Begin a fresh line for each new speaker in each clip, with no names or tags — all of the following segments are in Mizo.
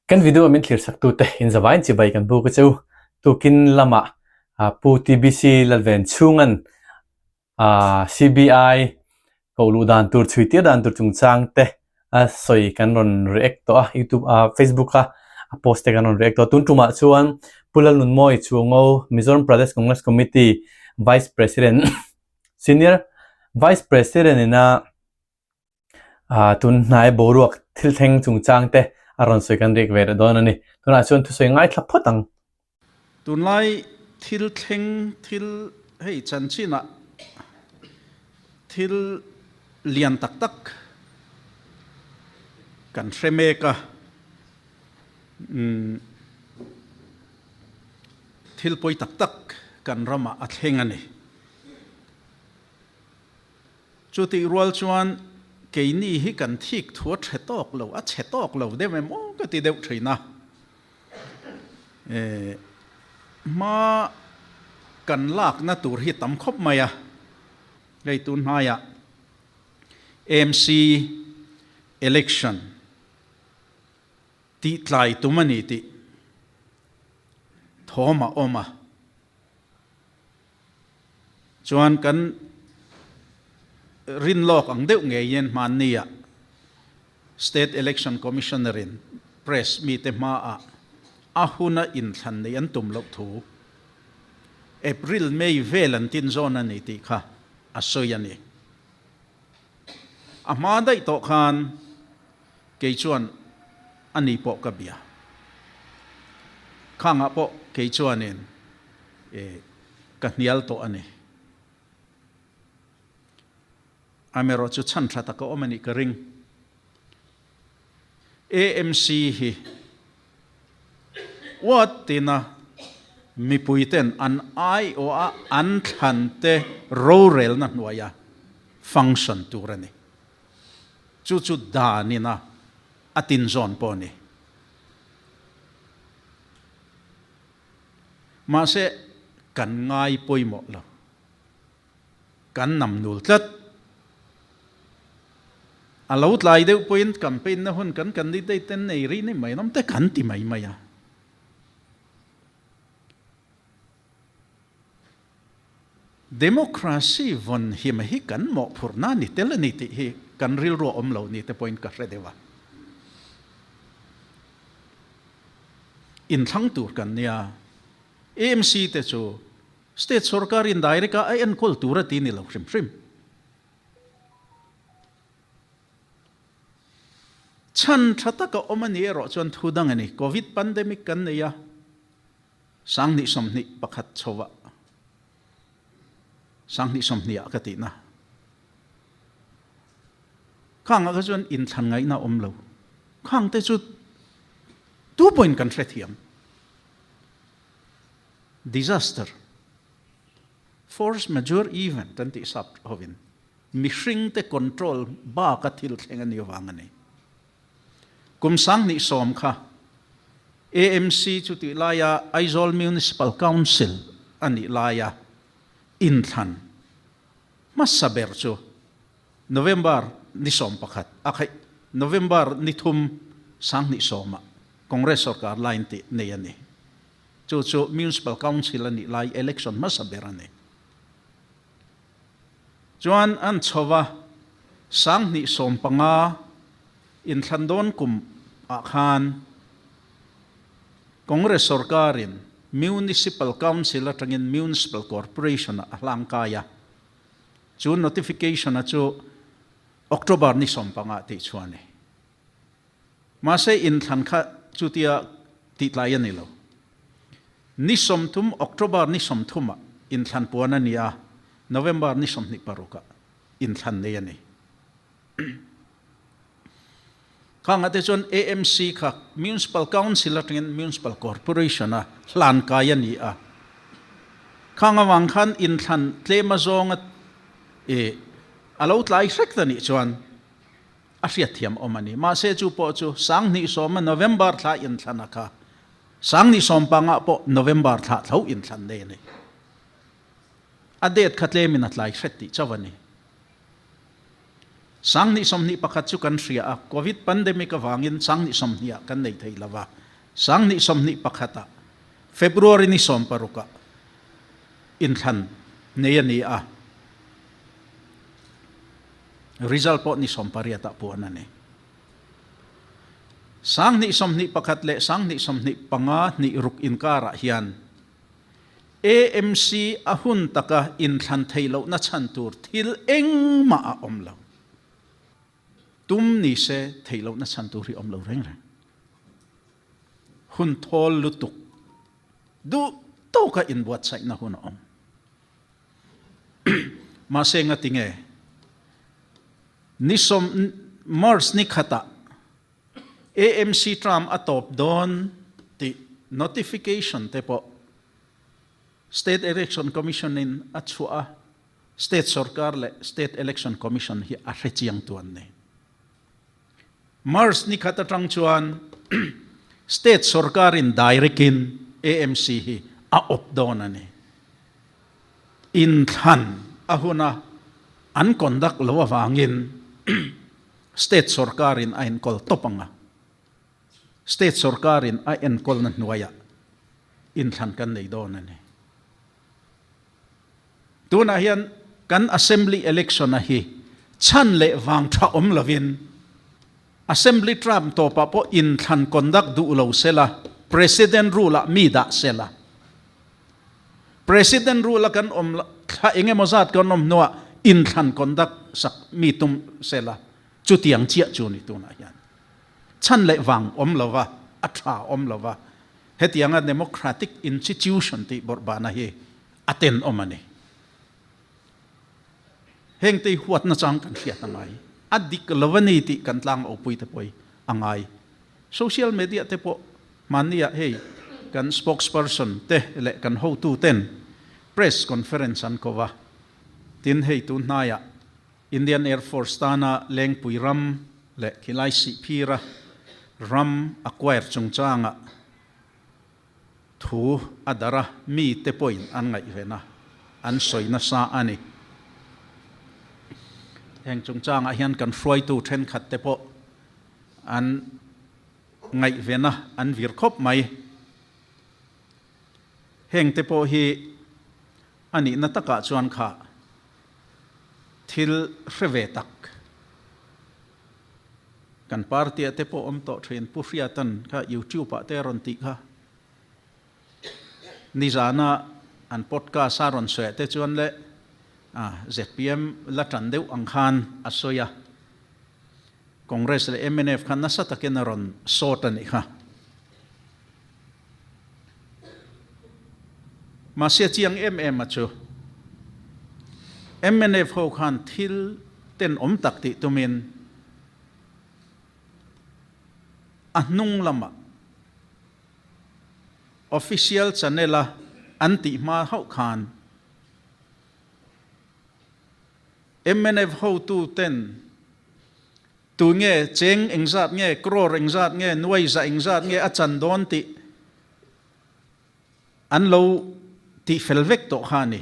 Kan video min thlir sak tute in zavain chibai kan buk a che u. Tukin lamah Pu TBC Lalven chhungan CBI koh luh dan tur chhui tir dan tur chungchang te a sawi kan rawn react tawh a youtube ah facebook a a post te kan rawn react tawh a tun tumah chuan Pu Lalnunmawi Chuango Mizoram Pradesh Congress Committee Vice President Senior Vice President ina Ah tun hnai boruak thil thleng chungchang te a rawn sawi kan rek ve reh dawn a ni. Tunah chuan thusawi ngaithla phawt ang.
Tunlai thil thleng thil hei chanchinah thil lian tak tak kan hre mek a, umm thil pawi tak tak kan ramah a thleng a ni. Chutih rual chuan keini hi kan thik thu a chhe tawk lo, a chhe tawk lo deuh em aw ka ti deuh thin a. Hma kan lakna tur hi tam khawp mai a, hei tun hnaiah AMC election tih tlai tum a ni tih thawm a awm a. Chuan kan rin lawk ang deuh ngeiin hmanniah State Election Commissioner-in press mite hmaah a huna inthlan neih an tum loh thu April, May vel an tin zawn a ni tih kha a sawi a ni. A hma daih tawh khan kei chuan a ni pawh ka bia. Khangah pawh kei chuanin ka hnial tawh a ni. Amaherawh chu chhan tha tak a awm a nih ka ring. AMC hi uat tina mipui ten an aiawh a an thlan te rorelna hnuaia function tur a ni. Chu chu danina a tinzawn pawh a ni. Mahse, kan ngai pawimawh lo. Kan nam nul tlat. A lo tlai deuh pawhin campaign na hun kan candidate ten nei rih ni mai nawm te kan ti mai mai a. Democracy vawn him hi kan mawhphurhna ni tel a ni tih hi kan rilru a awm lo ni te pawhin ka hre deuh a. Inthlang tur kan nia. AMC te chu State sorkar in direct a a enkawl tur a ti ni lo hrim hrim. Chhan tha taka awm a ni erawh chuan thu dang a ni. Covid pandemic kan nei a, 2021 chho ah, 2020 ah ka tihna. Khangah kha chuan inthlan ngaihna a awm lo. Khang te chu tu pawhin kan hrethiam. Disaster, force majeure event an tih sap hovin mihring te control baka thil thleng a ni avang a ni. Kum 2010 kha AMC chu tih laia Aizawl Municipal Council a nih laia inthlan hmasa ber chu November ni 11 a khaih November ni thum 2010 ah Congress sorkar lain tih nei a ni. Chu chu Municipal Council a nih lai election hmasa ber a ni. Chuan an chho va, 2015 inthlan dawn kum ah khan Congress sorkarin Municipal Council atangin Municipal Corporation ah a hlangkai a. Chu notification a chu October ni 15 tih chhuah a ni. Mahse inthlan kha chutia tihtlai a ni lo. Ni 30, October ni 30 ah inthlan puan a ni a, November ni 26 ah inthlan nei a ni. Khangah te chuan AMC kha Municipal Council atangin Municipal Corporation a hlan kai a ni a. Khang avang khan inthlan tlem azawnga a lo tlai hrek ta nih chuan a hriatthiam awm a ni. Mahse chu pawh chu 2010 a November thla inthlan a kha 2015 pawh November thla tho inthlan nei a ni. A date kha tlemin a tlai hret tih chauh a ni. 2021 chu kan hria a, Covid pandemic avangin 2020 ah kan nei thei lo va, 2021 ah February ni 16 ah inthlan nei a ni a, result pawh ni 18 ah puan a ni. 2021 leh 2025 hnih ruk inkarah hian AMC a hun taka inthlan theih lohna chhan tur thil engmah a awm lo. Tum ni se theih lohna chhan tur hi awm lo reng reng. Hun thawl lutuk duh tawka inbuatsaihna hun a awm. Mahse ngati nge ni sawm March ni khatah AMC term a tawp dawn tih notification te pawh State Election Commission in a chhuah a, State sorkar leh State Election Commission hi a hre chiang tu an ni. March ni khat atang chuan State sorkar in direct in AMC hi a awp dawn a ni. Inthlan a huna an conduct lo avangin State sorkarin a enkawl tawp ang a, State sorkarin a enkawlna hnuaiah inthlan kan nei dawn a ni. Tunah hian kan Assembly election-a hi chhan leh vang tha awm lovin Assembly term tawpah pawh inthlan conduct duh lo sela, President rule-ah mi dah sela. President rule a kan awm thla eng emaw zat kan awm hnuah inthlan conduct sak mi tum sela chutiang chiah chu ni tunah hian chhan leh vang awm lova a tha awm lova hetianga democratic institution tih bawrhbana hi a tenawm a ni. Heng te hi huatna chang kan hriat a ngai. A dik lo a ni tih kan tlang opui te pawh hi a ngai. Social media te pawh hmanni ah hei kan spokesperson te leh kan hotu ten press conference an ko va. Tin hei tun hnaiah Indian Air Force tana Lengpui ram leh khilai Sihphira ram acquire chungchangah Thu a darh a, mite pawhin an ngaihven a, an sawi nasa a ni. Heng chungchangah hian kan hruaitu thenkhat te pawh an ngaihven a, an vir khawp mai. Heng te pawh hi a nihna takah chuan kha thil hre ve tak. Kan party ah te pawh awm tawh thin Pu Hriatan kha YouTube ah te a rawn tih kha. Nizana an podcast a rawn sawi ah te chuan le zpm la tan deuh ang khan a sawi a. Congress leh mnf khan nasa takin a rawn sawt a nih kha. Mahse chiang em em a chu mnf ho khan thil tenawm tak tih tumin a hnung lamah official channel a an tih hma hauh khan mnf hotu ten Tu nge cheng engzat nge, crore engzat nge, nuai za engzat nge a chan dawn tih an lo tih fel vek tawh kha a ni.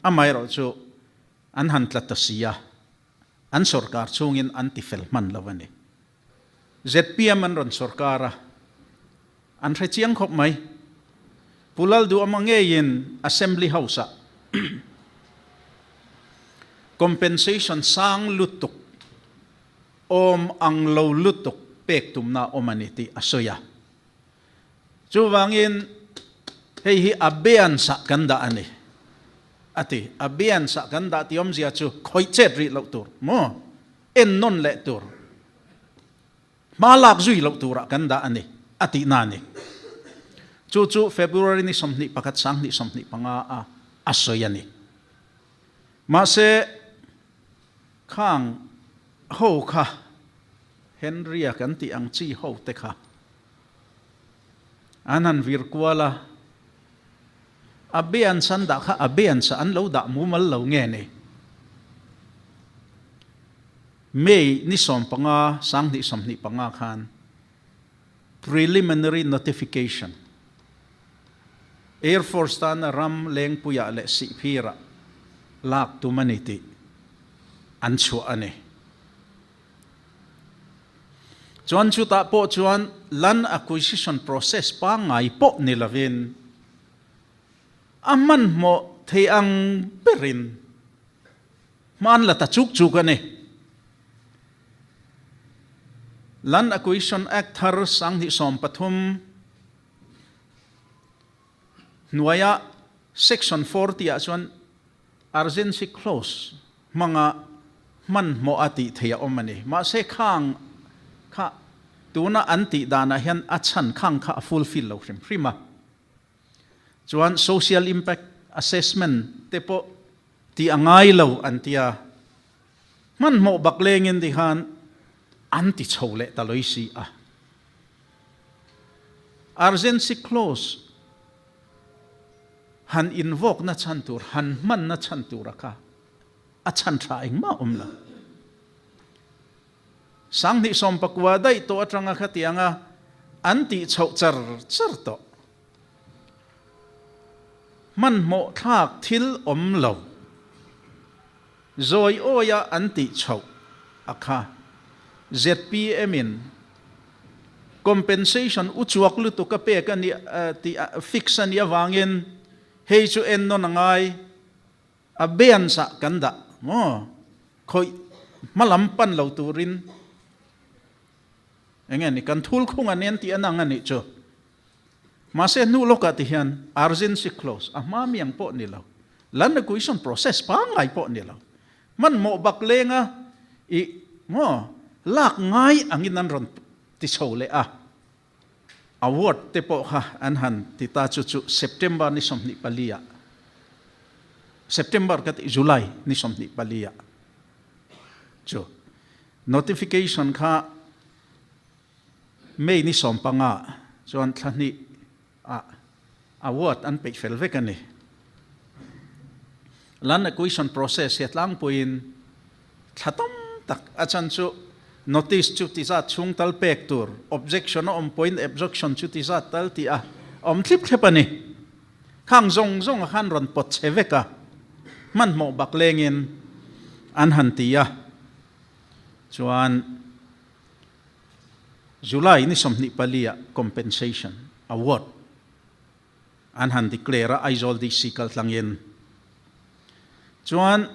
Amaherawh chu an han tla ta si a, an sorkar chhungin an ti fel hman lo a ni. Zpm an rawn sorkar a, an hre chiang khawp mai. Pu Lalduhama ngeiin Assembly House-ah compensation sang lutuk, awm ang lo lutuk pek tumna awm a ni tih a sawi a. Chuvangin hei hi abeyance-ah kan dah a ni a ti. Abeyance-ah kan dah tih awmzia chu khawih chet rih loh tur maw? Ennawn leh tur. Hma lak zui loh turah kan dah a ni, a tihna a ni. Chu chu February ni 21 2025 a a sawi a ni. Mahse, khang ho kha, Henry-a kan tih ang chi ho te kha an han vir kual a, A beans an dah kha a beans ah an lo dah mumal lo nge ni? May ni 15 2025 khan preliminary notification Air Force tana ram Lengpuiah leh Sihphirah lak tum a ni tih an chhuah a ni. Chuan chutah pawh chuan land acquisition process pangngai pawh ni lovin a hmanhmawh thei ang berin hma an la ta chuk chuk a ni. Land Acquisition Act thar 2013 hnuaia Section 40 ah chuan Urgency clause hmanga hmanhmawh a tih theih a awm a ni. Mahse khang kha tuna an tih danah hian a chhan khang kha a fulfill lo hrim hrim a. Chuan social impact assessment te pawh tih a ngai lo an ti a. Hmanhmawh bak lengin ti khan an ti chho leh ta loi si a. Urgency clause han invawkna chhan tur, han hmanna chhan tura kha a chhan tha engmah awm lo. 2019 daih tawh atanga khatianga an tih chhoh char char tawh. Hmanhmawh thlak thil awm lo. Zawi awia an tih chhoh a kha. Zpm in compensation u chuak lutuk a pek a nih tih fix a nih avangin hei chu en nawn a ngai a bench ah kan dah maw khawih hma lam pan lo turin enge ni kan thul khung a nen tih an ang a nih chu. Mahse hnu lawkah ti hian urgency clause a hma mi ang pawh ni lo, land acquisition process pangngai pawh ni lo, hmanhmawh bak lenga i maw lak ngai angin an rawn ti chho leh a. Award te pawh kha an han ti ta chu chu September ni 24 ah, September ka ti July ni 24 ah chu notification kha May ni 15 chuan thla hnih ah award an peih fel vek a ni. Land acquisition process hi a tlangpuiin thla tam tak a chan chu notice chu ti zat chhung tal pek tur, objection a awm pawhin objection chu ti zat tal tih a awm thlip thlep a ni. Khang zawng zawng a khan rawn pawt chhe vek a, hmanhmawh bak lengin an han ti a, chuan July ni 24 ah compensation award an han declare a Aizawl DC kaltlangin. Chuan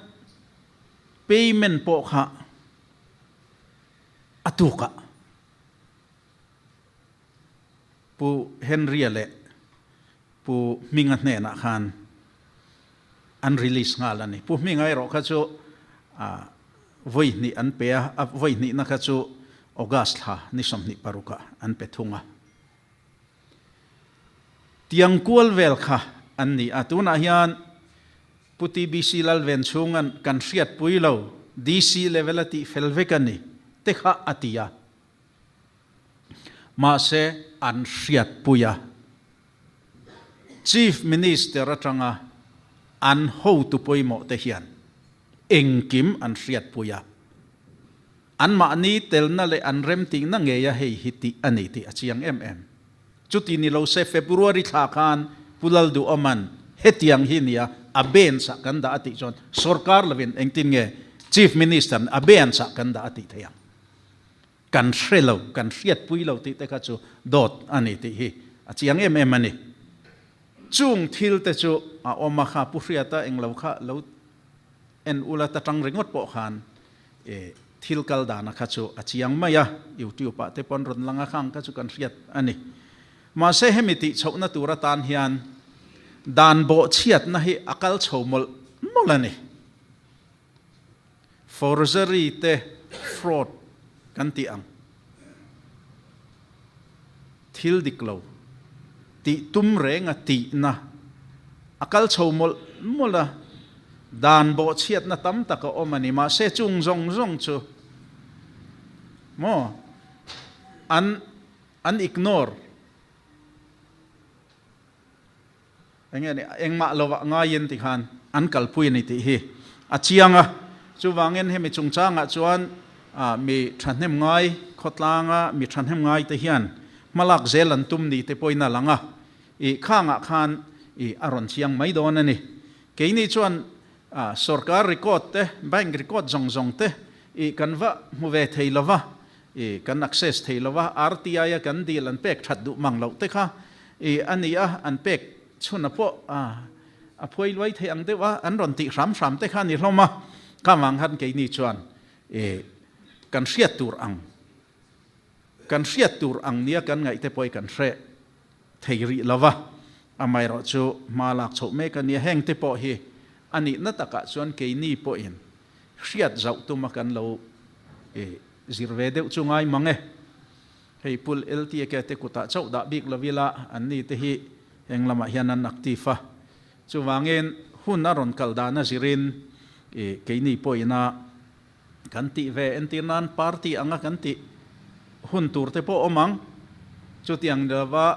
payment pawh kha a tukah Pu Henry-a leh Pu Hminga hnenah khan an release nghal a ni. Pu Hminga erawh kha chu vawi hnih an pe a, a vawi hnihna kha chu August thla ni 26 ah an pe thung a. Tiang kual vel kha an ni a, tunah hian Pu TBC Lalven chhunga'n kan hriatpui lo, DC level a tih fel vek a ni te kha a ti a. Mahse an hriatpui a. Chief Minister atanga an hotu pawimawh te hian engkim an hriatpui a, anmahni telna leh an remtihna ngeia hei hi tih a ni tih a chiang em em. Chuti ni lo se February thla khan Pu Lalduhawma'n hetiang hi nia a bench ah kan dah a tih chuan sorkar lovin engtin nge Chief Minister-in a bench ah kan dah a tih theih ang? Kan hre lo, kan hriatpui lo tih te kha chu dawt a ni tih hi a chiang em em a ni. Chung thil te chu a awm a kha Pu Hriata englo kha lo en ula ta tang ringawt pawh khan e thil kal dana kha chu a chiang mai a, YouTube ah te pawn rawn lang a khang kha chu kan hriat a ni. Mahse hemi tih chhohna tur atan hian dan bawhchhiatna hi a kal chho mawlh mawlh a ni. Forgery te fraud kan tih ang. Thil dik lo tih tum renga tihna a kal chho mawlh mawlh a, dan bawhchhiatna tam tak a awm a ni. Mahse chung zawng zawng chu maw an an ignore. Enge ni, engmah lovah ngaiin ti khan an kalpui a ni tih hi a chiang a. Chuvangin hemi chungchangah chuan mi thahnem ngai, khawtlanga mi thahnem ngai te hian hmalak zel an tum ni te pawhin a lang a, i khangah khan i a rawn chiang mai dawn a ni. Keini chuan sorkar record te, bank record zawng zawng te i kan va hmu ve thei lova. I kan access thei lo a, RTI a kan dil an pek that duh mang loh te kha i a ni a, an pek chhun a pawh a phuai luai thei ang deuh a, an rawn tih hram hram te kha a ni hlawm a, kha vang khan keini chuan i kan hriat tur ang, kan hriat tur ang nia kan ngaih te pawh i kan hre thei rih lo va, amaherawhchu hma lak chhoh mek a nia, heng te pawh hi a nihna takah chuan keini pawhin Hriat zauh tuma kan lo zir ve deuh chu ngai mang e. Hei Pul LTK te kutah chauh dah bik lo ila an ni te hi heng lamah hian an active a. Chuvangin hun a rawn kal dan a zirin keini pawhina kan tih ve entir nan party anga kan tih hun tur te pawh awm ang. Chutiang lova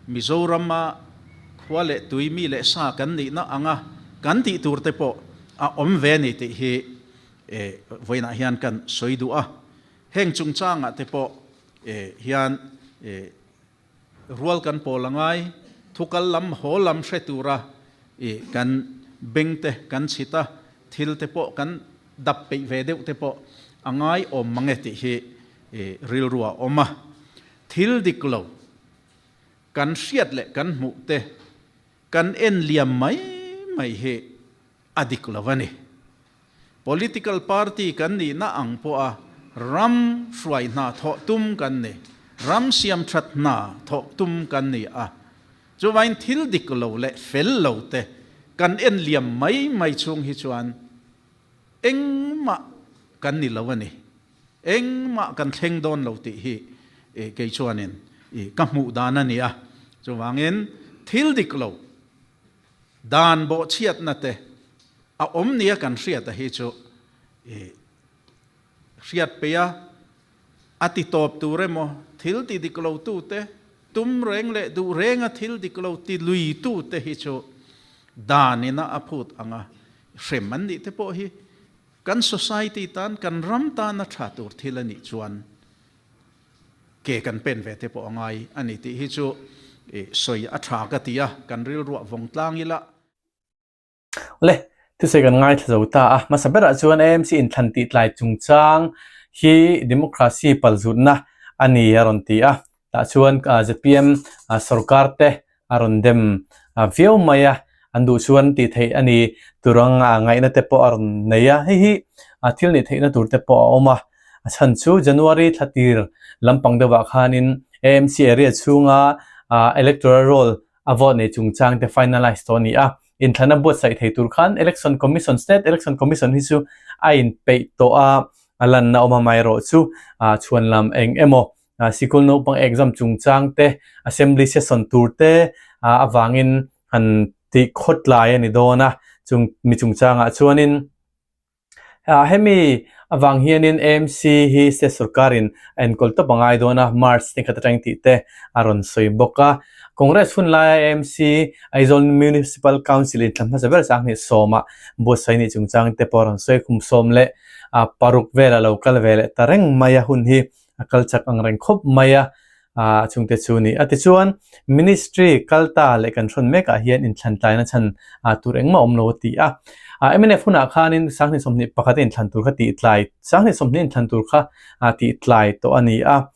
Mizorama khua leh tui mi leh sa kan nihna anga kan tih tur te pawh a awm ve a ni tih hi vawiinah hian kan sawi duh a. Heng chungchangah te pawh hian rual kan pawl a ngai, thukal lam haw lam hre tura kan beng te kan chhit a, thil te pawh kan dap peih ve deuh te pawh a ngai awm mang e tih hi rilru a awm a. Thil dik lo kan hriat leh kan hmuh te kan en liam mai mai hi a dik lo a ni. Political party kan nihna ang pawha ram hruai hna thawh tum kan ni, ram siam that hna thawh tum kan ni a. Chuvain thil dik lo leh fel lo te kan en liam mai mai chhung hi chuan engmah kan ni lo a ni. Engmah kan thleng dawn lo tih hi kei chuanin ka hmuh dan a ni a. Chuvangin thil dik lo dan bawhchhiatna te a awm nia kan hriata hi chu hriat peih a, a ti tawp tur emaw thil ti dik lo tu te, tum reng leh duh renga thil dik lo ti lui tu te hi chu dan ina a phut anga hrem an nih te pawh hi Kan society tan, kan ram tana tha tur thil a nih chuan ke kan pen ve te pawh a ngai a ni tih hi chu sawi a tha ka ti a, kan rilruah vawng tlang ila.
Awle, thusawi kan ngaithla zo ta a, hmasa berah chuan AMC inthlan tih tlai chungchang hi democracy palzutna a ni a rawn ti a, tah chuan zpm sorkar te a rawn dem viau mai a, an duh chuan tih theih a ni tur ang ngaihna te pawh a rawn nei a, hei hi thil nih theihna tur te pawh a awm a, a chhan chu January thla tir lampang deuhah khanin AMC area chhunga electoral roll a vote nei chungchang te finalize tawh a ni a, inthlana buatsaih thei tur khan Election Commission, State Election Commission hi chu a inpeih tawh a, a lanna awm amaherawhchu chhuanlam eng emaw Sikul naupang exam chungchang te, assembly session tur te avangin han tih khawt lai a ni dawn a, chung mi chungchangah chuanin hemi avang hianin AMC hi state sorkarin a enkawl tawp a ngai dawn a, March ni khat atang tih te a rawn sawi bawk a. Congress hun laia AMC, Aizawl Municipal Council inthlan hmasa ber sanghnih sawmah buatsaih nih chungchang te pawh a rawn sawi kum 16 vel a lo kal ve leh ta reng mai a hun hi. a kal chak ang reng khawp mai a, a chhungte chu ni. A tichuan, Ministry kal ta leh kan hrawn mekah hian inthlan tlaina chhan tur engmah awm lo a ti a. Mnf hunah khanin 2021 a inthlan tur kha tih tlai, 2020 inthlan tur kha tih tlai tawh a ni a.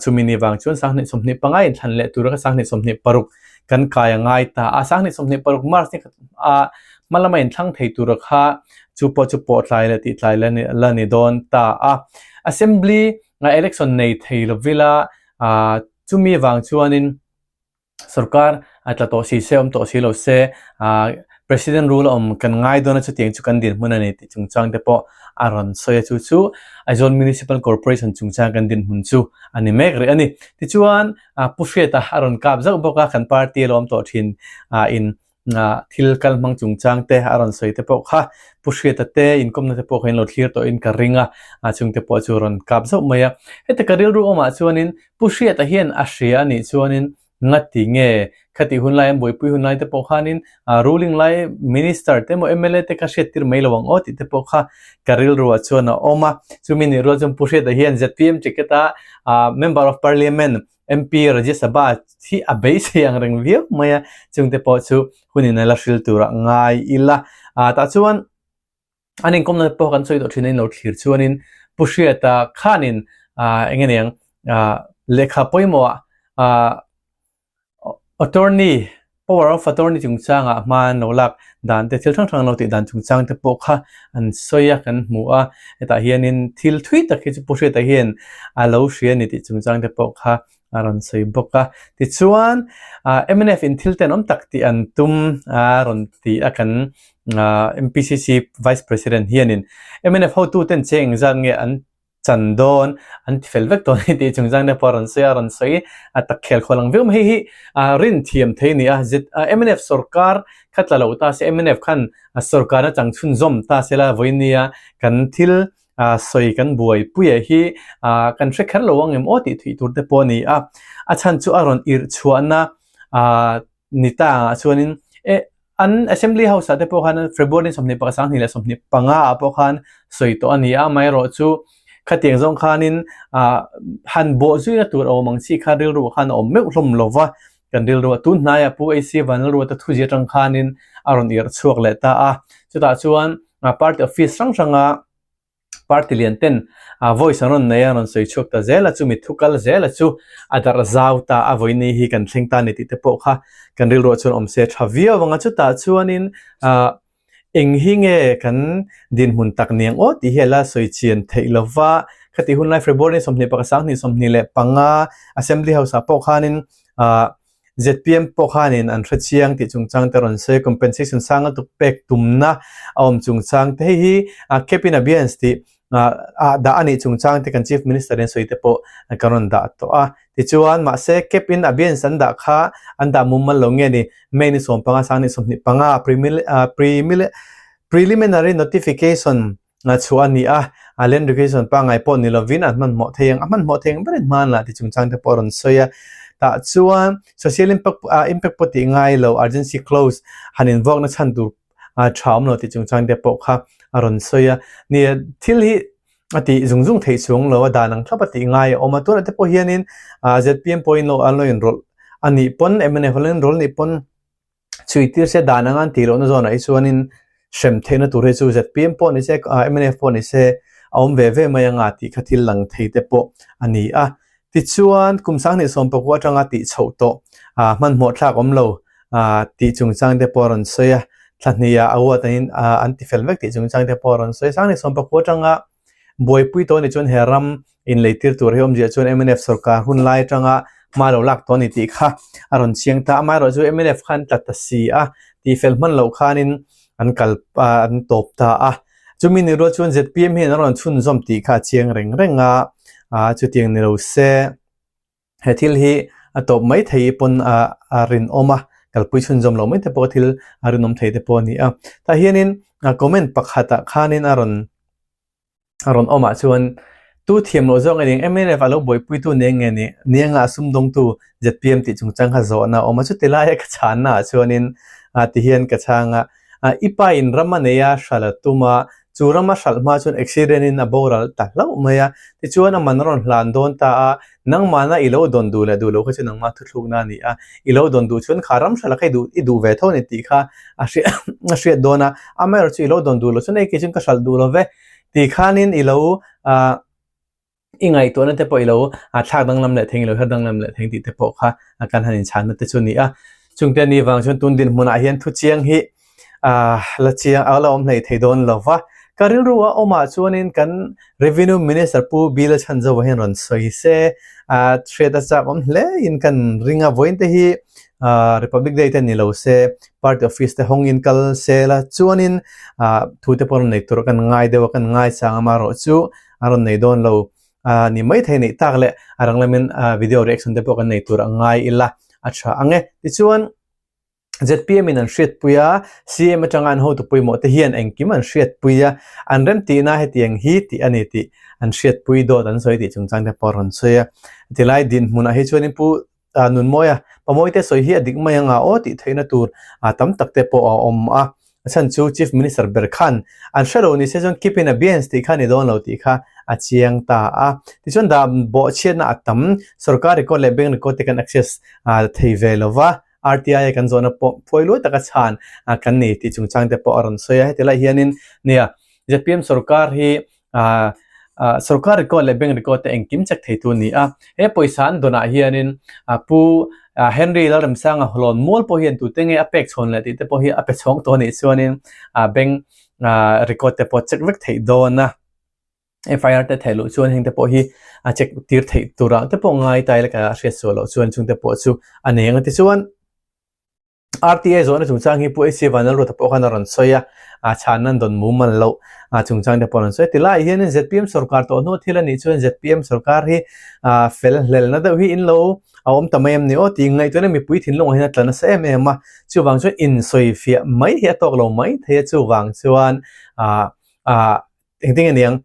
Chumi ni vang chuan 2025 inthlan leh tura kha 2026 kan kai a ngai ta a. 2026 March ni khat a hma lama inthlang thei tura kha chu pawh chu pawh tlai leh tih tlai la ni dawn ta a. Assembly election nei thei lovila chumi vang chuanin sorkar a tla tawh si se awm tawh si lo se President rule a awm kan ngai dawn a chutiang chu kan dinhmun a ni tih chungchang te pawh a rawn sawi a chu chu Aizawl Municipal Corporation chungchang kan dinhmun chu a ni mek rih a ni. Tichuan Pu Hriata a rawn kap zauh bawk a kan party a lo awm tawh thin in thil kal hmang chungchang te a rawn sawi te pawh kha Pu Hriata te inkawmna te pawh kha in lo thlir tawhin ka ring a, chung te pawh chu a rawn kap zauh mai a. Heta ka rilru awmah chuanin Pu Hriata hian a hria a nih chuanin ngati nge khatih hun lai an buaipui hun lai te pawh khanin ruling lai minister te emaw mla te kha hriat tir mai lo ang aw tih te pawh kha ka rilruah chuan a awm a. Chumi nih rual chuan Pu Hriata hian zpm ticket a member of parliament MP Rajya Sabha hi a beisei ang reng viau mai a, chungte pawh chu hunin a la hril turah ngai ila. Tah chuan an inkawmna pawh kan sawi tawh thin a, in lo thlir chuanin Pu Hriata khanin eng nge niang lehkha pawimawh ah Attorney, power of attorney chungchangah hma an lo lak dan te, thil hrang hrang an lo tih dan chungchang te pawh kha an sawi a, kan hmu a. Hetah hianin thil thui tak hi chu Pu Hriata hian a lo hria a ni tih chungchang te pawh kha a rawn sawi bawk a. Tichuan, mnf in thil tenawm tak tih an tum a rawn ti a kan MPCC Vice President hianin mnf hotuten che engzat nge an chan dawn an ti fel vek tawh a ni tih chungchang te pawh a rawn sawi a, a rawn sawi a tak khel khawl ang viau mai. Hei hi rin thiam thei a ni a, mnf sorkar kha tla lo ta se, mnf khan sorkarna chang chhunzawm ta se la vawinia kan thil sawi kan buaipuia hi kan hre kher lo ang em aw tih theih tur te pawh a ni a, a chhan chu a rawn irh chhuahna ni ta angah chuanin eh an assembly house ah te pawh khan February 21 25 ah pawh khan sawi tawh a ni a, amaherawh chu khatiang zawng khanin ah han bawh zuina tur a awm ang chi kha rilru ah khan a awm meuh hlawm lo va, kan rilru ah tun hnaiah Pu AC Vanlalruata thuzi atang khanin a rawn irh chhuak leh ta a, chutah chuan party office hrang hranga Party lian ten voice an rawn nei a, an rawn sawi chhuak ta zel a, chumi thu kal zel a chu a darh zau ta a, vawiini hi kan thleng ta a ni tih te pawh kha kan rilruah chuan awm se tha viau ang a, chutah chuanin ah eng hi nge kan dinhmun tak ni ang aw tih hi a la sawi chian theih lo va, khati hun lai February 21, 25 Assembly House ah pawh khanin ah zpm pawh khanin an hre chiang tih chungchang te rawn sawi a, compensation sang lutuk pek tumna a awm chungchang te hei hi cap in abeyance tih ah dah a nih chungchang te kan chief minister in sawi te pawh kan rawn dah tawh a, tichuan mahse cap in abeyance an dah kha an dah mumal lo nge ni May ni 15 sang ni 25 preliminary notification chhuah a ni a, a land regulation pangngai pawh ni lovin an hmanhmawh thei ang, a hmanhmawh thei ang berin hman lah ti chungchang te pawh a rawn sawi a. Tah chuan social impact impact pawh tih ngai lo urgency clause han invuakna chhan tur tha awm lo tih chungchang te pawh kha a rawn sawi a. Ni e, thil hi a tih zung zung theih chuang lo a, dan ang thlap a tih ngai a awm a, tunah te pawh hianin zpm pawhin lo an lo inrawlh a nih pawn mnf an lo inrawlh a nih pawn Chhui tir se dan anga an tih lohna zawnah hi chuanin hrem theihna tur hi chu zpm pawh ni se mnf pawh ni se a awm ve ve mai anga tih kha thil lang thei te pawh a ni a. Tichuan kum 2019 atanga tih chhoh tawh hmanhmawh thlak awm lo tih chungchang te pawh a rawn sawi a, thla hniha a huat angin an ti fel vek tih chungchang te pawh a rawn sawi a. 2019 atanga Buaipui tawh ni chuan he ram inleitir tur hi awmzia chuan mnf sorkar hun lai atanga hma lo lak tawh a ni tih kha a rawn chiang ta. Amaherawhchu mnf khan tla ta si a, tihfel hman loh khanin an kal an tawp ta a. Chumi ni rual chuan zpm hian an rawn chhunzawm tih kha a chiang reng reng a, chutiang ni lo se. He thil hi a tawp mai thei pawn a rinawm a, kalpui chhunzawm loh mai te pawh thil a rinawm thei te pawh a ni a. Tah hianin comment pakhatah khanin a rawn a rawn awmah chuan tu thiam loh zawk nge ning mnf a lo buaipuitu nia nge ni nianga a sumdawngtu zpm tih chungchang kha zawhna a awm a, chuti laia ka chhanna ah chuanin tihian ka chhang a. I pa in ram a nei a, hralh a tum a, chu ram a hralh hma chuan accident in a boral ta hlauh mai a, tichuan a man a rawn hlan dawn ta a, nangmahna i lo dawn duh leh duh loh kha chu nangmah thuthlukna a ni a, i lo dawn duh chuan kha ram hralh a kha i duh i duh ve tho a ni tih kha a hriat a hriat dawn a, amaherawhchu chu i lo dawn duh loh chuan hei kei chuan ka hralh duh lo ve tih khanin i lo ah. I ngaihtuahna te pawh i lo thlak danglam leh theng, i lo her danglam leh theng tih te pawh kha kan han inchhanna te chu a ni a. Chungte ni vang chuan tun dinhmunah hian thu chiang hi la chiang a la awm hlei thei dawn lo va. Ka rilru a awmah chuanin kan Revenue Minister Pu Bill Chhanzova hian rawn sawi se, hriat a chak awm hle in kan ring a. Vawiin te hi Republic Day te ni lo se, Party Office te hawngin kal se la chuanin thu te pawh rawn nei tur kan ngai deuh a, kan ngai chang amaherawh chu a rawn nei dawn lo a ni mai thei neih tak leh a rang lamin video reaction te pawh kan nei tur a ngai ila a tha ang e. Tichuan zpm in an hriatpui a, CM atanga an hotu pawimawh te hian engkim an hriatpui a, an remtihna hetiang hi tih a ni tih an hriatpui dawt an sawi tih chungchang te pawh a rawn sawi a. Tilai dinhmunah hi chuanin Pu Nunmawia Pamawite sawi hi a dik mai anga aw tih theihna tur tam tak te pawh a awm a. A chhan chu Chief Minister ber khan an hre lo ni se chuan keep in abeyance tih kha a ni dawn lo tih kha a chiang ta a. Tichuan dah bawhchhiatna a tam, sorkar record leh bank record te kan access thei ve lo va, RTI a kan zawhna pawh phuai luai taka chhan kan ni tih chungchang te pawh a rawn sawi a. Heti lai hianin nia zpm sorkar hi. Sorkar record leh bank record te engkim check theitu a ni a. He pawisa an dawnah hianin Pu Henry Lalremsanga Hlawn mual pawh hian tute nge a pek chhawn leh tih te pawh hi a pe chhawng tawh a nih chuanin bank record te pawh check vek theih dawn a. FIR te theih loh chuan heng te pawh hi a check tir theih turah te pawh ngai ta ila ka hriat sual loh chuan chung te pawh chu a nei ang a tichuan RTA zawhna chungchang hi Pu HC Vanlalruata pawh khan a rawn sawi a, a chhanna an dawn mumal loh a chungchang te pawh a rawn sawi a. Tilaiah hianin zpm sorkar tawh hnu thil a nih chuan zpm sorkar hi fel hlelna deuh hi in lo a awm ta mai em ni aw tih ngaihtuahna mipui thinlungah hian a tla nasa em em a, chuvang chuan insawifiah mai hi a tawk lo mai thei a, chuvang chuan Engtin nge niang?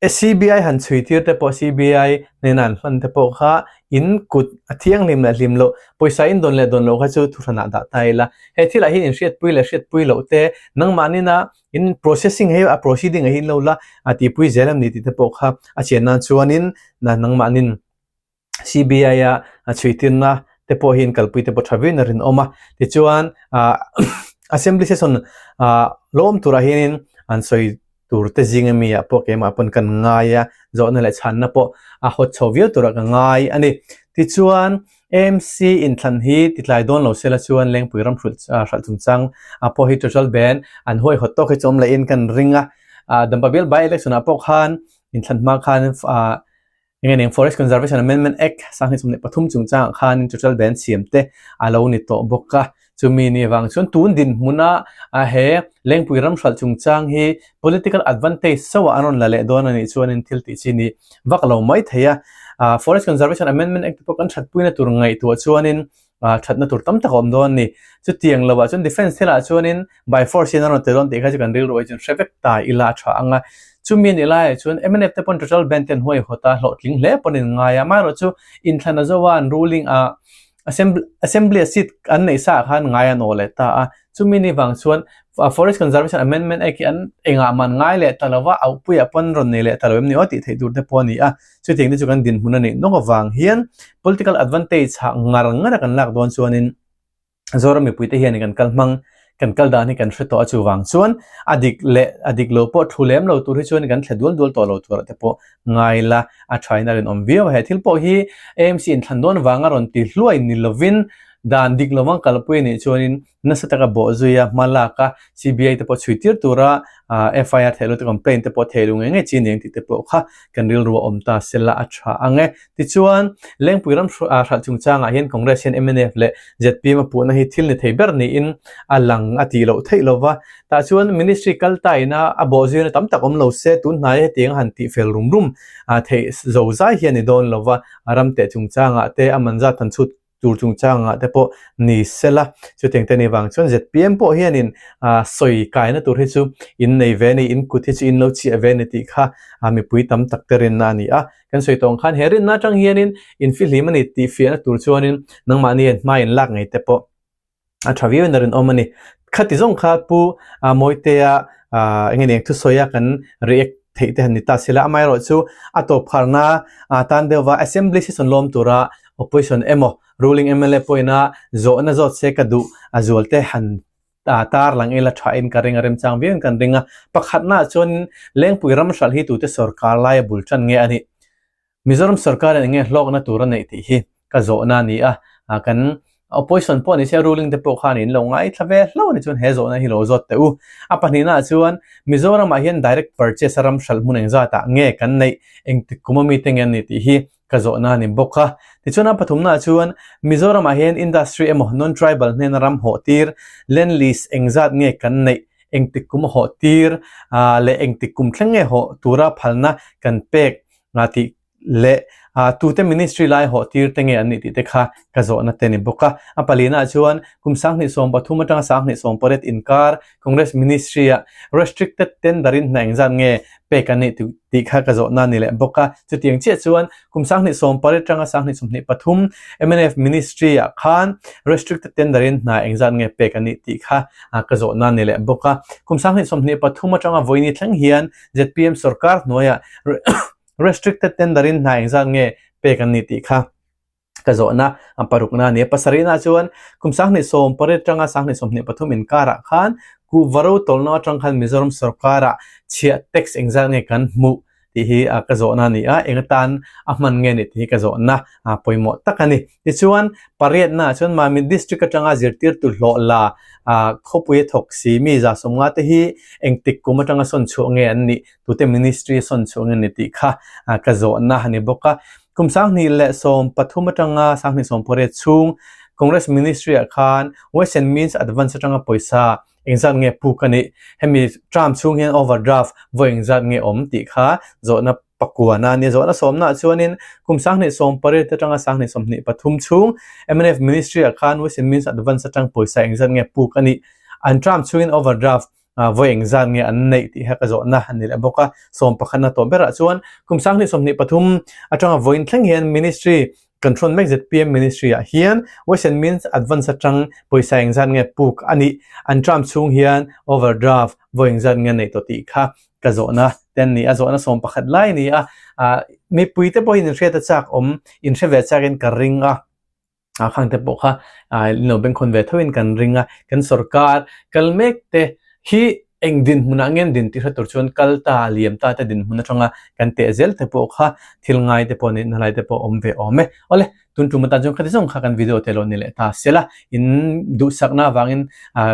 CBI han chhui tir te pawh CBI hnena an hman te pawh kha in kut a thianghlim leh hlim loh, pawisa in dawn leh dawn loh kha chu thuhranah dah ta ila. He thilah hian in hriatpui leh hriatpui loh te, nangmahnina in processing hei a proceeding ah hi in lo la a tihpui zel em ni tih te pawh kha a chian nan chuanin nangmahnin CBI a chhuitirna te pawh hi inkalpui te pawh tha viauin a rinawm a. Tichuan Assembly session lo awm turah hianin an sawi tur te zing ami ah pawh keimah pawn kan ngai a, zawhna leh chhanna pawh a hawt chho viau turah ka ngai a ni. Tichuan AMC inthlan hi titlai dawn lo sela chuan Lengpui ram hralh chungchang pawh hi Total Ban an huaihawt tawk hi chu awm lehin kan ring a. Dampa bial by election ah pawh khan inthlan hma khan Enge nen Forest Conservation Amendment Act 2023 chungchangah khanin total ban siam te a lo ni tawh bawk a. Chumi ni vang chuan tun dinhmuna he Lengpui ram hralh chungchang hi political advantage chauhah an rawn la leh dawn a nih chuanin thil tih chi ni vak lo mai thei a. Forest Conservation Amendment Act te pawh kan thatpuina tur ngaihtuah chuanin thatna tur tam tak a awm dawn a ni. Chutiang lovah chuan defence thilah chuanin by force hian a rawn tel dawn tih kha chu kan rilru ah chuan hre vek ta ila a tha ang a. Chumi a nih laiah chuan mnf te pawn total ban te an huaihawt a, hlawhtling hle pawn in ngai a. Amaherawhchu inthlan a zo a, an ruling a assembly a seat an neih sa ah khan ngai an aw leh ta a. Chumi ni vang chuan Forest Conservation Amendment Act hi an engah mah an ngai leh ta lova, auhpuiah pawn rawn nei leh ta lo em ni aw tih theih tur te pawh a ni a. Chutiang te chu kan dinhmun a nih nawk avang hian political advantage ah ngar ngar a kan lak dawn chuanin Zoram mipuite hian kan kal hmang, kan kal dan hi kan hre tawh a chuvang chuan a dik leh a dik lo pawh thu lem lo tur hi chuan kan thle dual dual tawh lo turah te pawh ngai la a thain a rinawm viau a. He thil pawh hi AMC inthlan dawn vanga rawn ti hluai ni lovin dan dik lovang kalpui a nih chuanin nasa taka bawh zui a, hma lak a, CBI te pawh chhui tir tura FIR theih lo te complaint te pawh theih lo ngei ngei chi aniang tih te pawh kha kan rilru a awm ta sela a tha ang e. Tichuan, Lengpui ram hralh chungchangah hian Congress hian mnf leh zpm a puhna hi thil ni thei ber niin a lang a tih loh theih lova, tah chuan Ministry kal ta ina a bawh zuina tam tak awm lo se tun hnaia hetiang a han tih fel rum rum theih zo zai hi a ni dawn lova, ram teh chungchangah te a man zat han chhut tur chungchangah te pawh ni sela, chutiang te ni vang chuan zpm pawh hianin sawi kaina tur hi chu in nei ve a ni, in kut hi chu in lo chiah ve a ni tih kha mipui tam tak te rinna a ni a. Kan sawi tawng khan he rinna atang hianin in fihlim a ni tih fiahna tur chuanin nangmahni hian hma in lak ngei te pawh a tha viau in a rinawm a ni. Khati zawng kha Pu Mawitea eng nge ni ang thusawi a kan react theih te han ni ta sela, amaherawhchu a tawp pharna tan deuhva Assembly session lawm tura opposition emaw ruling mla pawhin a zawhna zawt se ka duh a zual te han tar lang ila tha in ka ring a, remchang viau in kan ring a. Pakhatnaah chuan Lengpui ram hralh hi tute sorkar laia bul tan nge a nih? Mizoram sorkarin eng nge hlawkna tur a neih tih hi ka zawhna a ni a, kan opposition pawh ni se ruling te pawh khan in lo ngaithla ve hlauh a ni chuan he zawhna hi lo zawt teh u. A pahnihnaah chuan Mizoramah hian direct purchase a ram hralh hmun engzatah nge kan neih, engtik kum ami te nge an nih tih hi ka zawhna a ni bawk a. Tichuan a pathumnaah chuan Mizoramah hian industry emaw non-tribal hnena ram hawh tir, land lease engzat nge kan neih, engtik kum a hawh tir leh engtik kum thleng nge hawh tura phalna kan pek nga tih leh tute ministry lai hawh tir te nge an nih tih te kha ka zawhna te ni bawk a. A palina chuan kum 2013 atanga 2018 inkar Congress ministry ah restricted tender in hna engzat nge pek an nih tih kha ka zawhna ni leh bawk a. Chutiang chiah chuan kum 2018 atanga 2023 mnf ministry ah khan restricted tender in hna engzat nge pek an nih tih kha ka zawhna ni leh bawk a. Kum 2023 atanga vawiini thleng hian zpm sorkar hnuaiah restricted tender in hna engzat nge pek an ni tih kha ka zawhna parukna a ni a. Pasarihna chuan kum 2018 atanga 2023 inkarah khan kuhva ro tawlhna atang khan Mizoram sorkarah chhiah tax engzat nge kan hmuh tih hi ka zawhna a ni a, eng atan a hman nge ni tih hi ka zawhna pawimawh tak a ni. Tichuan, pariatnaah chuan Mamit District atanga zirtirtu hlawh la khawpui a thawk si mi 150 te hi engtik kum atanga sawn chhuah nge an nih, tute ministry a sawn chhuah nge ni tih kha ka zawhna a ni bawk a. Kum 2013 atanga 2018 chhung Congress Ministry ah khan Ways and Means Advance atanga pawisa engzat nge puk a nih, hemi term chhung hian overdraft vawi engzat nge awm tih kha zawhna pakuana a ni. Zawhna sawmnaah chuanin kum 2018 atanga 2023 chhung mnf Ministry ah khan Ways and Means Advance atang pawisa engzat nge puk a nih, an term chhungin overdraft vawi engzat nge an neih tih kha ka zawhna a ni leh bawk a. Sawm pakhatna tawh berah chuan kum 2023 atanga vawiin thleng hian Ministry Kan hrawn mek zpm Ministry ah hian Ways and Means Advance atang pawisa engzat nge puk a nih, an term chhung hian overdraft vawi engzat nge neih tawh tih kha ka zawhna te an ni a, zawhna 11 lai a ni a, mipui te pawhin inhriat a chak awm, inhre ve chakin ka ring a, khang te pawh kha inlo bengkhawn ve thoin kan ring a, kan sorkar kal mek te hi Eng dinhmunah nge an din tih hre tur chuan kal ta, liam ta te dinhmun atanga kan teh zel te pawh kha thil ngai te pawh nihna lai te pawh awm ve awm e. Awle, tun tum atan chuan khati zawng kha kan video te lo ni leh ta sela, in duhsakna avangin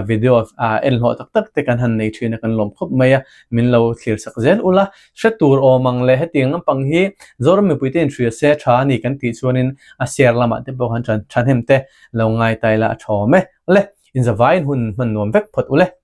video en hlawh tak tak te kan han nei thin a kan lawm khawp mai a, min lo thlir sak zel ula. Hre tur awm ang leh hetiang lampang hi Zoram mipuite inhria se tha a ni kan tih chuanin a share lamah te pawh khan thahnem te lo ngai ta ila a tha awm e. Awle, inzavaiin hun hman nuam vek phawt ule.